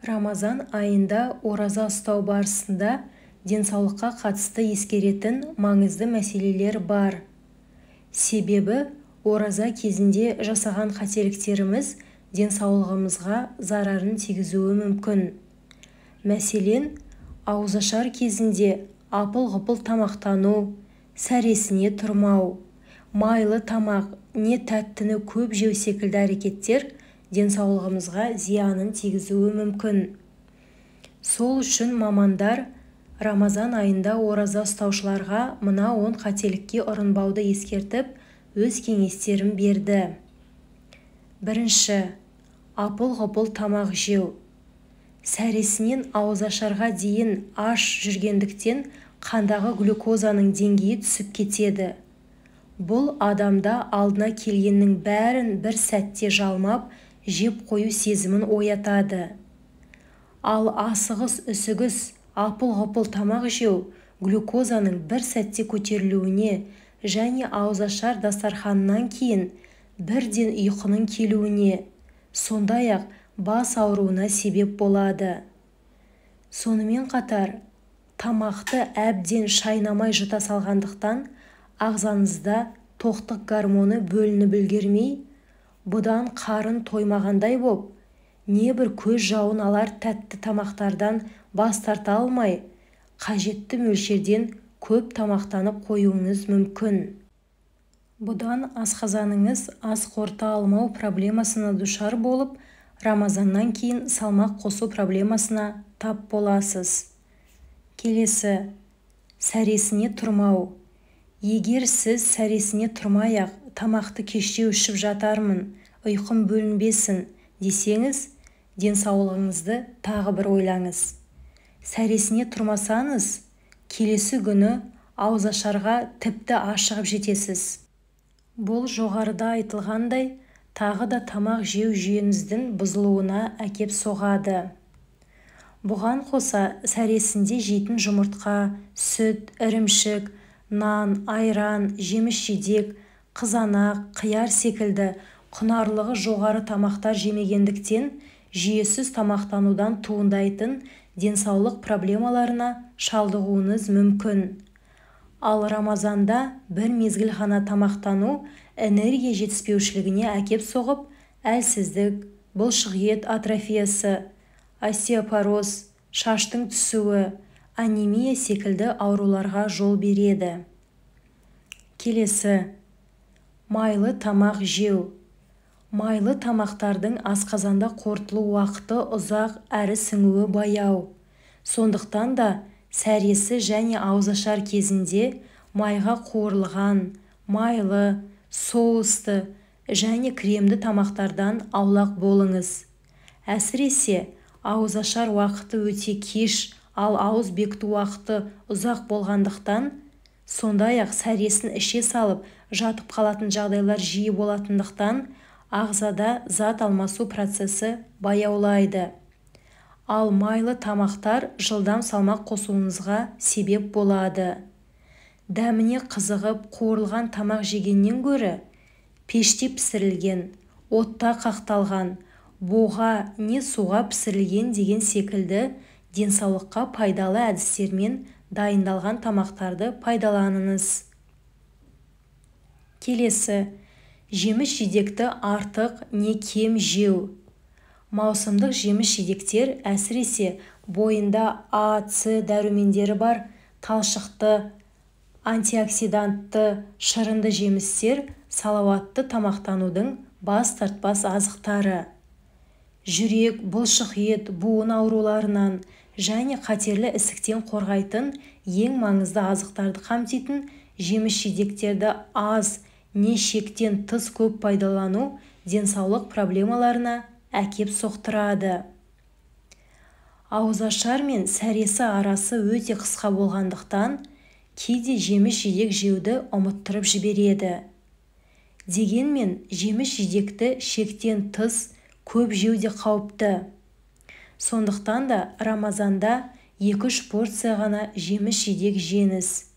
Рамазан айында ораза ұстау барысында денсаулыққа қатысты ескеретін маңызды мәселелер бар. Себебі ораза кезінде жасаған қателіктеріміз денсаулығымызға зарарын тигізуі мүмкін. Мәселен, ауызашар кезінде апыл-ғұпыл тамақтану, сәресіне тұрмау, майлы тамақ не тәттіні көп жеу секілді әрекеттер денсаулығымызға зиянын тигізуі мүмкін. Сол үшін мамандар Рамазан айында ораза ұстаушыларға мына 10 қателікке ұрынбауды ескертіп, өз кеңестерін берді. Бірінші, апыл-ғұпыл тамақ жеу. Сәресінен ауызашарға дейін аш жүргендіктен қандағы глюкозаның деңгейі түсіп кетеді. Бұл адамда алдына келгеннің бәрін бір сәтте жалмап, жеп қою сезімін оятады. Ал асығыс-үсігіс апыл-ғұпыл тамақ жеу глюкозаның бір сәтте көтерілуіне және ауызашар дастарханынан кейін бірден ұйқының келуіне, сондай-ақ бас ауруына себеп болады. Сонымен қатар, тамақты әбден шайнамай жұта салғандықтан ағзаңызда тоқтық гормоны бөлініп үлгермей, бұдан қарын тоймағандай боп, небір көз жауын алар тәтті тамақтардан бас тарта алмай, қажетті мөлшерден көп тамақтанып қоюыңыз мүмкін. Бұдан асқазаныңыз ас қорыта алмау проблемасына душар болып, Рамазаннан кейін салмақ қосу проблемасына тап боласыз. Келесі, сәресіне тұрмау. Егер сіз сәресіне тұрмай-ақ тамақты кештеу ішіп жатармын, ұйқым бөлінбесін десеңіз, денсаулығыңызды тағы бір ойлаңыз. Сәресіне тұрмасаңыз, келесі күні ауызашарға тіпті ашығып жетесіз. Бұл жоғарыда айтылғандай, тағы да тамақ жеу жүйеңіздің бұзылуына әкеп соғады. Бұған қоса, сәресінде жейтін жұмыртқа, сүт, ірімшік, нан, айран, жеміс-жидек, қызанақ, қияр секілді құнарлығы жоғары тамақтар жемегендіктен жүйесіз тамақтанудан туындайтын денсаулық проблемаларына шалдығуыңыз мүмкін. Ал Рамазанда бір мезгіл ғана тамақтану энергия жетіспеушілігіне әкеп соғып, әлсіздік, бұлшық ет атрофиясы, остеопороз, шаштың түсуі, анемия секілді ауруларға жол береді. Келесі, майлы тамақ жеу. Майлы тамақтардың асқазанда қорытылу уақыты ұзақ әрі сіңуі баяу. Сондықтан да сәресі және ауызашар кезінде майға қуырылған, майлы, соусты және кремді тамақтардан аулақ болыңыз. Әсіресе, ауызашар уақыты өте кеш, ал ауыз бекіту уақыты ұзақ болғандықтан, сондай-ақ сәресін іше салып жатып қалатын жағдайлар жиі болатындықтан, ағзада зат алмасу процесі баяулайды. Ал майлы тамақтар жылдам салмақ қосуыңызға себеп болады. Дәміне қызығып қуырылған тамақ жегеннен гөрі, пеште пісірілген, отта қақталған, буға не суға пісірілген деген секілді денсаулыққа пайдалы әдістермен дайындалған тамақтарды пайдаланыңыз. Келесі, жеміс-жидекті артық не кем жеу. Маусымдық жеміс-жидектер әсіресе бойында А, С дәрумендері бар талшықты, антиоксидантты, шырынды жемістер салауатты тамақтанудың бас тартпас азықтары. Жүрек, бұлшық ет, буын ауруларынан және қатерлі ісіктен қорғайтын ең маңызды азықтарды қамтитын жеміс-жидектерді аз не шектен тыс көп пайдалану денсаулық проблемаларына әкеп соқтырады. Ауызашар мен сәресі арасы өте қысқа болғандықтан, кейде жеміс-жидек жеуді ұмыттырып жібереді. Дегенмен жеміс-жидекті шектен тыс көп жеу де қауіпті. Сондықтан да Рамазанда 2-3 порция ғана жеміс-жидек жеңіз.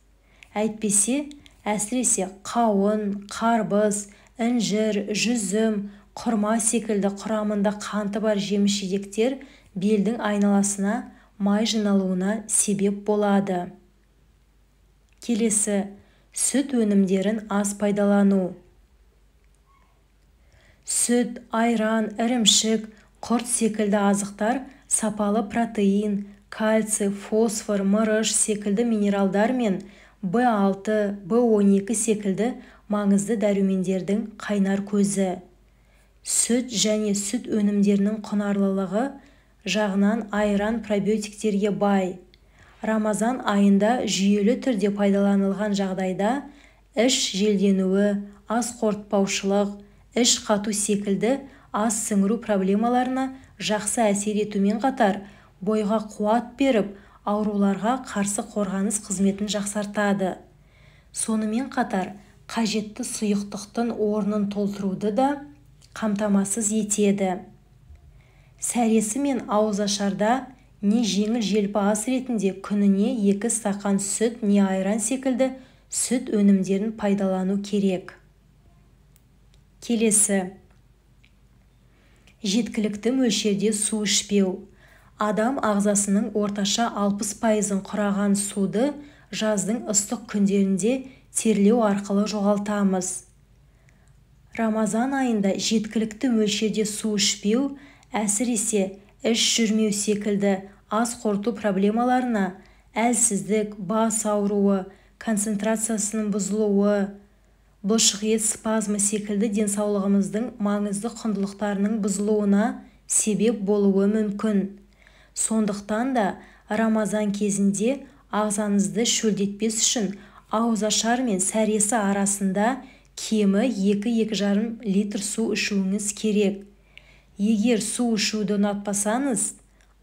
Әйтпесе, әсіресе қауын, қарбыз, інжір, жүзім, Құрма секілді құрамында қанты бар жеміс-жидектер белдің айналасына май жиналуына себеп болады. Келесі, сүт өнімдерін аз пайдалану. Сүт, айран, ірімшік, құрт секілді азықтар сапалы протеин, кальций, фосфор, мырыш секілді минералдар мен B6, B12 секілді маңызды дәрумендердің қайнар көзі. Сүт және сүт өнімдерінің құнарлылығы жағынан айран пробиотиктерге бай. Рамазан айында жүйелі түрде пайдаланылған жағдайда іш желденуі, ас қорытпаушылық, іш қату секілді ас сіңіру проблемаларына жақсы әсер етумен қатар, бойға қуат беріп, ауруларға қарсы қорғаныс қызметін жақсартады. Сонымен қатар, қажетті сұйықтықтың орнын толтыруды да қамтамасыз етеді. Сәресі мен ауызашарда не жеңіл-желпі ас ретінде күніне 2 стақан сүт не айран секілді сүт өнімдерін пайдалану керек. Келесі, жеткілікті мөлшерде су ішпеу. Адам ағзасының орташа 60%-ын құраған суды жаздың ыстық күндерінде терлеу арқылы жоғалтамыз. Рамазан айында жеткілікті мөлшерде су ішпеу, әсіресе іш жүрмеу секілді ас қорыту проблемаларына, әлсіздік, бас ауруы, концентрациясының бұзылуы, бұлшықет спазмы секілді денсаулығымыздың маңызды құндылықтарының бұзылуына себеп болуы мүмкін. Сондықтан да Рамазан кезінде ағзаңызды шөлдетпес үшін ауызашар мен сәресі арасында кемі 2-2,5 литр су ішуіңіз керек. Егер су ішуді ұнатпасаңыз,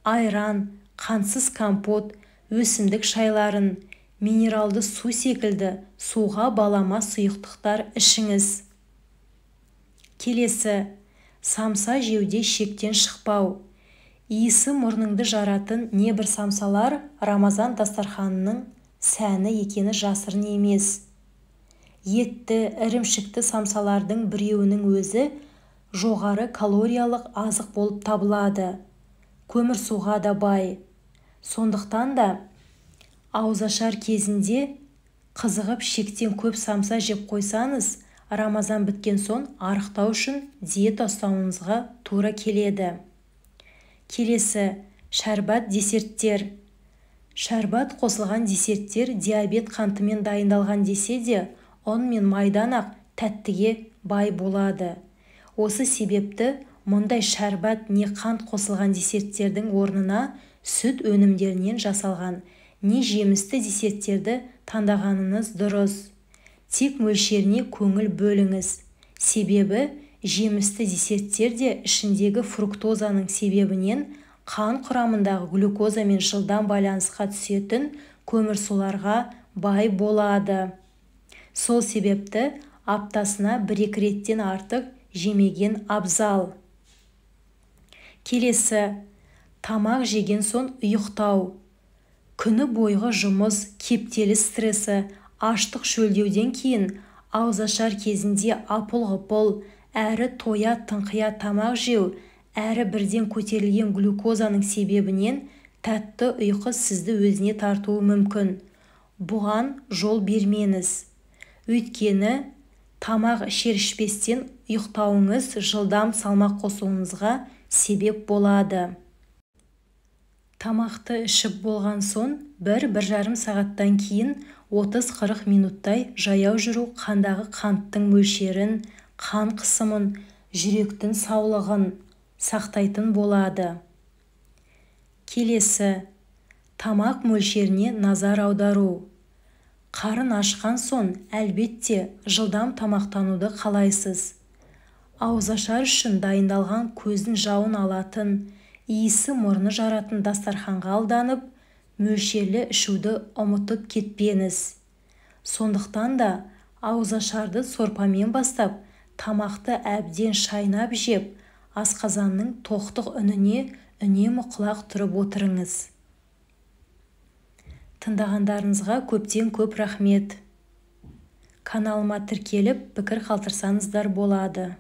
айран, қантсыз компот, өсімдік шайларын, минералды су секілді суға балама сұйықтықтар ішіңіз. Келесі, самса жеуде шектен шықпау. Иісі мұрныңды жаратын небір самсалар Рамазан дастарханының сәні екені жасырын емес. Етті, ірімшікті самсалардың біреуінің өзі жоғары калориялық азық болып табылады. Көмірсуға да бай. Сондықтан да ауызашар кезінде қызығып шектен көп самса жеп қойсаңыз, Рамазан біткен соң арықтау үшін диета ұстауыңызға тура келеді. Келесі, шәрбат десерттер. Шәрбат қосылған десерттер диабет қантымен дайындалған десе де, ұн мен майдан-ақ тәттіге бай болады. Осы себепті мұндай шәрбат не қант қосылған десерттердің орнына сүт өнімдерінен жасалған не жемісті десерттерді таңдағаныңыз дұрыс. Тек мөлшеріне көңіл бөліңіз. Себебі жемісті десерттер де ішіндегі фруктозаның себебінен қан құрамындағы глюкозамен жылдам байланысқа түсетін көмірсуларға бай болады. Сол себепті аптасына 1-2 реттен артық жемеген абзал. Келесі, тамақ жеген соң ұйықтау. Күні бойғы жұмыс, кептеліс стресі, аштық шөлдеуден кейін ауызашар кезінде апыл-ғұпыл, әрі тоя тыңқия тамақ жеу, әрі бірден көтерілген глюкозаның себебінен тәтті ұйқы сізді өзіне тартуы мүмкін. Бұған жол бермеңіз. Өйткені тамақ ішер-ішпестен ұйықтауыңыз жылдам салмақ қосуыңызға себеп болады. Тамақты ішіп болған соң 1-1,5 сағаттан кейін 30-40 минуттай жаяу жүру қандағы қанттың мөлшерін, қан қысымын, жүректің саулығын сақтайтын болады. Келесі, тамақ мөлшеріне назар аудару. Қарын ашқан соң әлбетте жылдам тамақтануды қалайсыз. Ауызашар үшін дайындалған көздің жауын алатын, иісі мұрны жаратын дастарханға алданып, мөлшерлі ішуді ұмытып кетпеңіз. Сондықтан да ауызашарды сорпамен бастап, тамақты әбден шайнап жеп, асқазанның тоқтық үніне үнемі құлақ түріп отырыңыз. Тыңдағандарыңызға көптен көп рахмет. Каналыма тіркеліп, пікір қалдырсаңыздар болады.